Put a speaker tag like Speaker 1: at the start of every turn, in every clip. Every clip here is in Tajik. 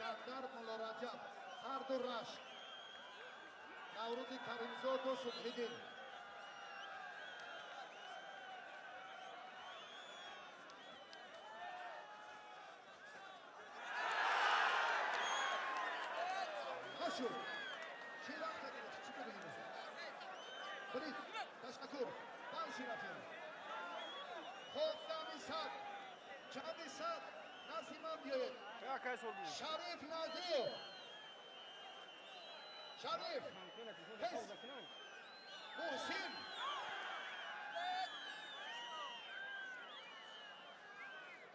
Speaker 1: Искандар Муллораҷаб, ҳарду Рашт. Наврӯзи Каримзоду Субҳиддин. Нашуд. Чӣ рафта гирифт? Чӣ бубинем? Брит, ташаккур. Дальше рафтем. Хоб, дами сад. Чанди сад. Насимам биёед. Шариф Назиров. Шариф. Ҳис. Муҳсин.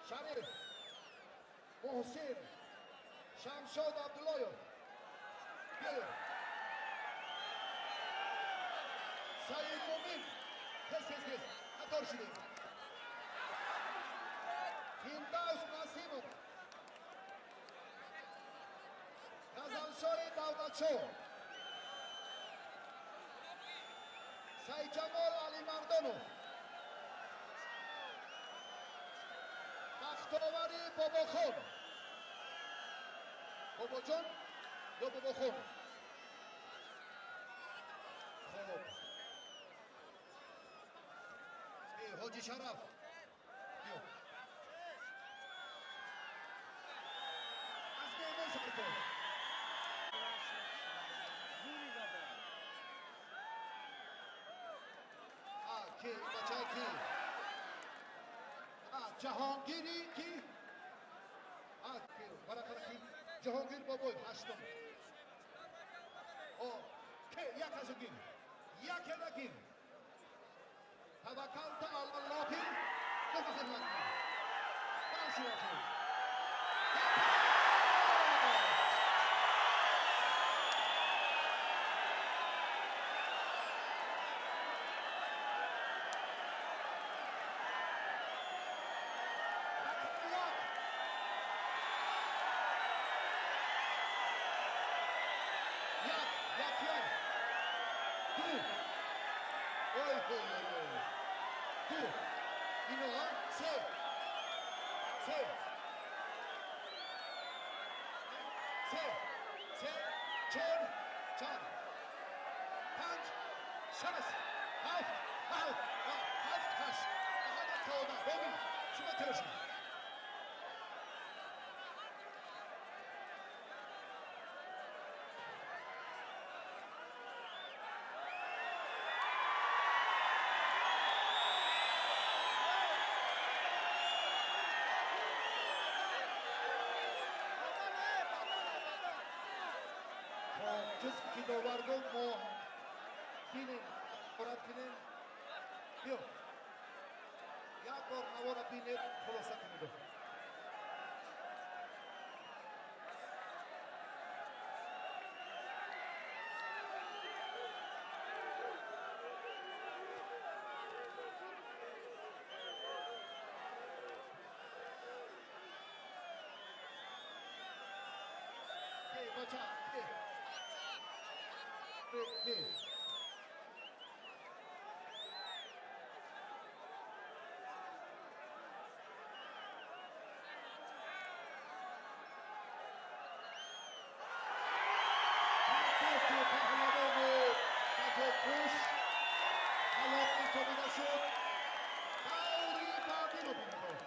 Speaker 1: Шариф. Муҳсин. Шамшод Абдуллоев. Биёед. Саид Мумин. Тез, тез, тез. Қатор шудем. Фирдавс Насимов. Ғазалшоҳи Давлатшоҳ. Сайдҷамол Алимардонов. Бахтовари Бобохон. Бобоҷон ё Бобохон? Хоб. Ҳоҷи Шараф. Биё. Аз меҳмон сар кун. Ки бача ки? Ҷаҳонгири ки? Ки барақара ки? Ҷаҳонгир Бобоев ҳаштум. О, ки як азу гир. Яке нагир. Таваккалту алаллоҳи. Ду хидмат. Дальше рафтем. Як, як, як. Ду. Ой, ой, ой, ой. Ду. Ино, се. Се. Се. Се. Чор. Чор. Панҷ. Шаш. Ҳафт. Ҳафт. Ҳафт, ҳашт. Аҳада 14. Бобин, шумо тир шуд. Чиз ки довар гуфт, мо бинем, орат кунем. Биё. Як бор навора бинед, хулоса кунед. Ки бача, ки? Ки? Паҳлавони катобпӯш ҳалок ҳисобида шуд. Даври баъдиро бинед.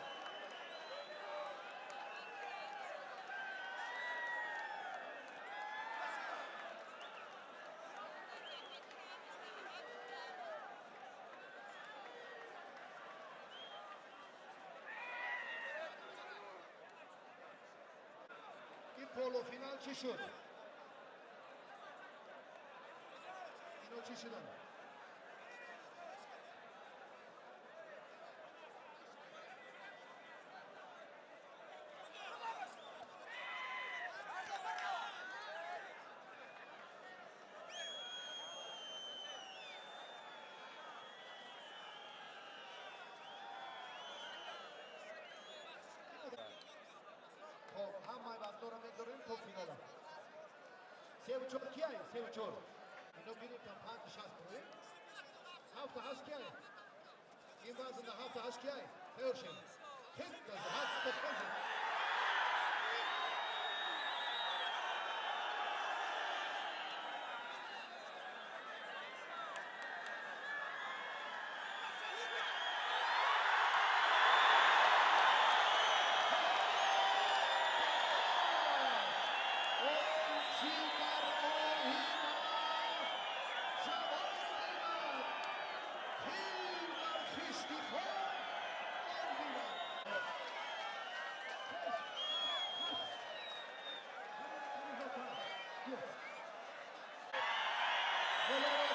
Speaker 1: Ин полуфинал чӣ шуд? Ино чӣ шуданд? Хоб, ҳамаи вазнҳоро мегузорем то финала. Севу чор кияй? Севу чор. Ино гирифтам панҷу шаст буем. Ҳафту ҳашт кияй? Ин вазнда ҳафту ҳашт кияй? Тайёр шем. Хез, ҳаст, хезед. Болоро.